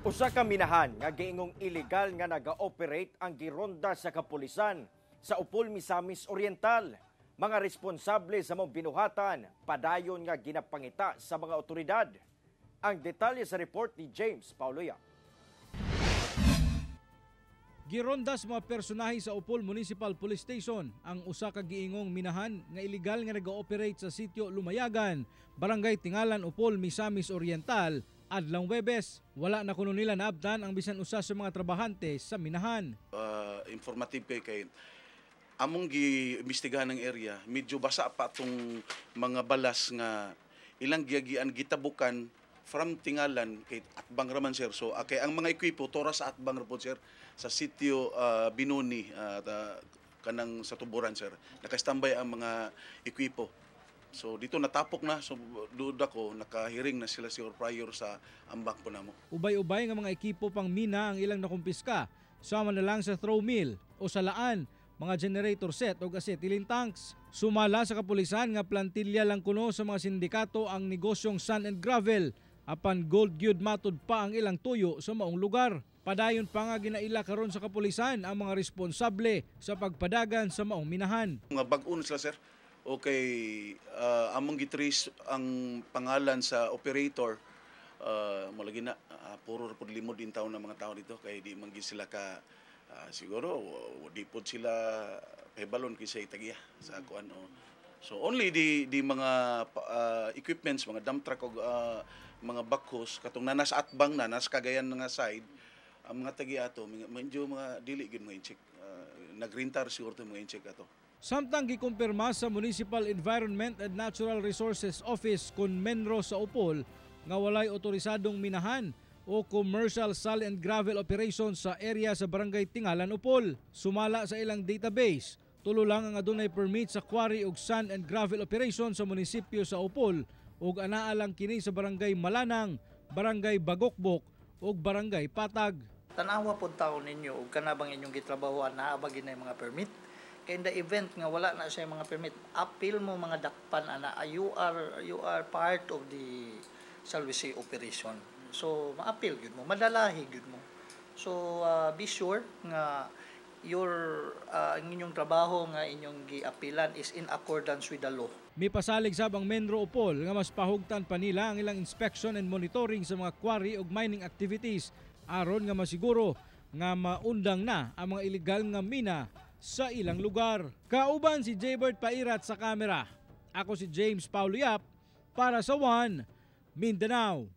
Usa ka minahan nga giingong illegal nga naga-operate ang gironda sa kapulisan sa Opol, Misamis Oriental. Mga responsable sa maong binuhatan padayon nga ginapangita sa mga otoridad. Ang detalye sa report ni James Paulo Yap. Gironda sa mga personahe sa Opol Municipal Police Station ang usa ka giingong minahan nga illegal nga nag-ooperate sa sitio Lumayagan, Barangay Tingalan, Opol, Misamis Oriental, adlawng Webes. Wala na kuno nila naabtan ang bisan usa sa mga trabahante sa minahan. Informative kay kay among gi-imbestigahan ng area, medyo basa pa tong mga balas nga ilang giyagian, gitabukan from Tingalan kay atbang raman, sir. So kay ang mga equipo tora sa atbang ra pod, sir, sa sitio Binoni, kanang sa Tuburan, sir. Naka-standby ang mga equipo. So dito natapok na, so duda ko nakahiring na sila sir prior sa ambak po namo. Ubay-ubay nga mga ekipo pang mina ang ilang nakumpiska, sama na lang sa throw mill o salaan, mga generator set o acetylene tanks. Sumala sa kapulisan nga plantilla lang kuno sa mga sindikato ang negosyong sand and gravel, apan gold gyud matud pa ang ilang tuyo sa maong lugar. Padayon pa nga ginaila karon sa kapulisan ang mga responsable sa pagpadagan sa maong minahan. Mga bag-o na sila, sir. Okay, among gi-trace ang pangalan sa operator, mo lagi na puro ra pud limod in taon ng mga tao dito kay di man gid sila ka siguro di pod sila pahibalon kinsa tagiya sa kuan o. So only di mga equipments, mga dump truck og mga backhoes katong na nasa atbang na nasa Cagayan nga side ang mga tagiya ato, medyo mga dili gyud mga Intsik. Nagrentar siguro to mga Intsik ato. Samtang gikumpirma sa Municipal Environment and Natural Resources Office kon Menro sa Opol nga walay otorisadong minahan o commercial sand and gravel operation sa area sa Barangay Tingalan, Opol. Sumala sa ilang database, tulo lang ang adunay permit sa quarry ug sand and gravel operation sa munisipyo sa Opol ug anaa lang kini sa Barangay Malanang, Barangay Bagokbok ug Barangay Patag. Tanawa pod taon ninyo ug kana bang inyong gitrabahoan, naa ba gyud mga permit? Kay in the event nga wala na siya mga permit, apil mo mga dakpan ana, you are part of the, shall we say, operation. So maapil gyud mo, madalahi gyud mo. So be sure nga your ang inyong trabaho nga inyong giapilan is in accordance with the law. Mipasalig sab ang Menro Opol nga mas pahugtan pa nila ang ilang inspection and monitoring sa mga quarry ug mining activities aron nga masiguro nga maundang na ang mga ilegal nga mina sa ilang lugar. Kauban si Jaybert Pairat sa kamera. Ako si James Paulo Yap para sa One Mindanao.